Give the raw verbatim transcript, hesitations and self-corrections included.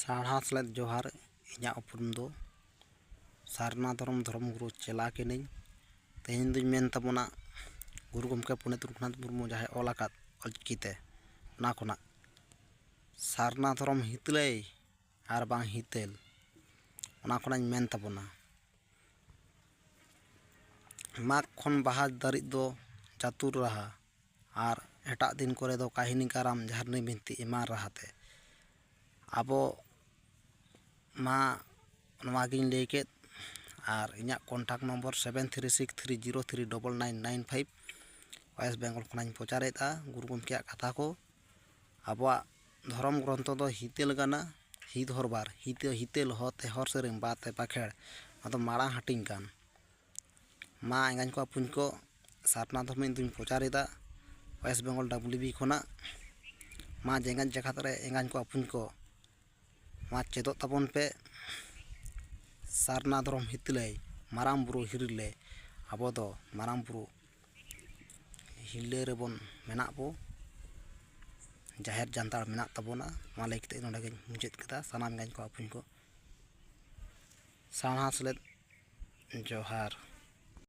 ᱥᱟᱨᱦᱟᱣ ᱥᱮᱞᱮᱫ ᱡᱚᱦᱟᱨ᱾ ᱤᱧᱟᱹᱜ ᱩᱯᱨᱩᱢ ᱫᱚ ᱥᱟᱨᱱᱟ ᱫᱷᱚᱨᱚᱢ ᱫᱷᱚᱨᱚᱢ ᱜᱩᱨᱩ ᱪᱮᱞᱟ ᱠᱟᱹᱱᱟᱹᱧ᱾ ᱛᱮᱦᱮᱧ ᱫᱩᱧ ᱢᱮᱱ ᱛᱟᱵᱚᱱᱟ, ᱜᱩᱨᱩ ᱜᱚᱢᱠᱮ ᱯᱚᱱᱰᱤᱛ ᱨᱚᱜᱷᱩᱱᱟᱛᱷ ᱢᱩᱨᱢᱩ ᱡᱟᱦᱟᱸᱭ ᱚᱞ ᱟᱠᱟᱫ ᱚᱞᱪᱤᱠᱤ ᱛᱮ, ᱚᱱᱟ ᱠᱷᱚᱱᱟᱜ ᱥᱟᱨᱱᱟ ᱫᱷᱚᱨᱚᱢ ᱦᱤᱛᱞᱟᱹᱭ ᱟᱨ ᱵᱟᱝ ᱦᱤᱛᱟᱹᱞ, ᱚᱱᱟ ᱠᱷᱚᱱᱟᱜ ᱤᱧ ᱢᱮᱱ ᱛᱟᱵᱚᱱᱟ, ᱢᱟᱜᱽ ᱠᱷᱚᱱ ᱵᱟᱦᱟ ᱫᱷᱟᱹᱨᱤᱡ ᱫᱚ ᱪᱟᱛᱩᱨ ᱨᱟᱦᱟ, ᱟᱨ ᱮᱴᱟᱜ ᱫᱤᱱ ᱠᱚᱨᱮ ᱫᱚ ᱠᱟᱹᱦᱱᱤ, ᱠᱟᱨᱟᱢ, ᱡᱷᱟᱨᱱᱤ ᱵᱤᱱᱛᱤ ᱮᱢᱟᱱ ᱨᱟᱦᱟ ᱛᱮ᱾ ᱟᱵᱚ ᱢᱟ ᱱᱚᱣᱟ ᱜᱤᱧ ᱞᱟᱹᱭ ᱠᱮᱫ, ᱟᱨ ᱤᱧᱟᱹᱜ contact number seven three six three zero three double nine nine five᱾ West Bengal ᱠᱷᱚᱱᱟᱜ ᱤᱧ ᱯᱨᱚᱪᱟᱨᱮᱫᱼᱟ ᱜᱩᱨᱩ ᱜᱚᱢᱠᱮᱭᱟᱜ ᱠᱟᱛᱷᱟ ᱠᱚ᱾ ᱟᱵᱚᱣᱟᱜ ᱫᱷᱚᱨᱚᱢ ᱜᱨᱚᱱᱛᱷᱚ ᱫᱚ ᱦᱤᱛᱟᱹᱞ ᱠᱟᱱᱟ, ᱦᱤᱛ ᱦᱚᱨᱵᱟᱨ, ᱦᱤᱛᱟᱹ ᱦᱤᱛᱟᱹᱞ, ᱦᱚ ᱛᱮ ᱦᱚᱨ ᱥᱮᱨᱮᱧ, ᱵᱟ ᱛᱮ ᱵᱟᱠᱷᱮᱲ, ᱱᱚᱣᱟ ᱫᱚ ᱢᱟᱲᱟᱝ ᱦᱟᱹᱴᱤᱧ ᱠᱟᱱ᱾ ᱢᱟ ᱮᱸᱜᱟᱧ ᱠᱚ ᱟᱹᱯᱩᱧ ᱠᱚ, ᱥᱟᱨᱱᱟ ᱫᱷᱚᱨᱢᱚ ᱤᱧ ᱫᱩᱧ ᱯᱨᱚᱪᱟᱨᱮᱫᱟ West Bengal W B ᱠᱷᱚᱱᱟᱜ᱾ ᱢᱟ ᱡᱮᱜᱮᱛ ᱡᱟᱠᱟᱛ ᱨᱮ ᱮᱸᱜᱟᱧ ᱠᱚ ᱟᱹᱯᱩᱧ ᱠᱚ, ᱢᱟ ᱪᱮᱫᱚᱜ ᱛᱟᱵᱚᱱ ᱯᱮ ᱥᱟᱨᱱᱟ ᱫᱷᱚᱨᱚᱢ ᱦᱤᱛᱞᱟᱹᱭ, ᱢᱟᱨᱟᱝ ᱵᱩᱨᱩ ᱦᱤᱨᱞᱟᱹᱭ᱾ ᱟᱵᱚ ᱫᱚ ᱢᱟᱨᱟᱝ ᱵᱩᱨᱩ ᱦᱤᱨᱞᱟᱹ ᱨᱮᱵᱚᱱ ᱢᱮᱱᱟᱜ ᱵᱚ, ᱡᱟᱦᱮᱨ ᱡᱟᱱᱛᱟᱲ ᱢᱮᱱᱟᱜ ᱛᱟᱵᱚᱱᱟ᱾ ᱢᱟ ᱞᱟᱹᱭ ᱠᱟᱛᱮ ᱱᱚᱰᱮ ᱜᱤᱧ ᱢᱩᱪᱟᱹᱫ ᱠᱮᱫᱟ᱾ ᱥᱟᱱᱟᱢ ᱮᱸᱜᱟᱧ ᱠᱚ ᱟᱹᱯᱩᱧ ᱠᱚ, ᱥᱟᱨᱦᱟᱣ ᱥᱮᱞᱮᱫ ᱡᱚᱦᱟᱨ᱾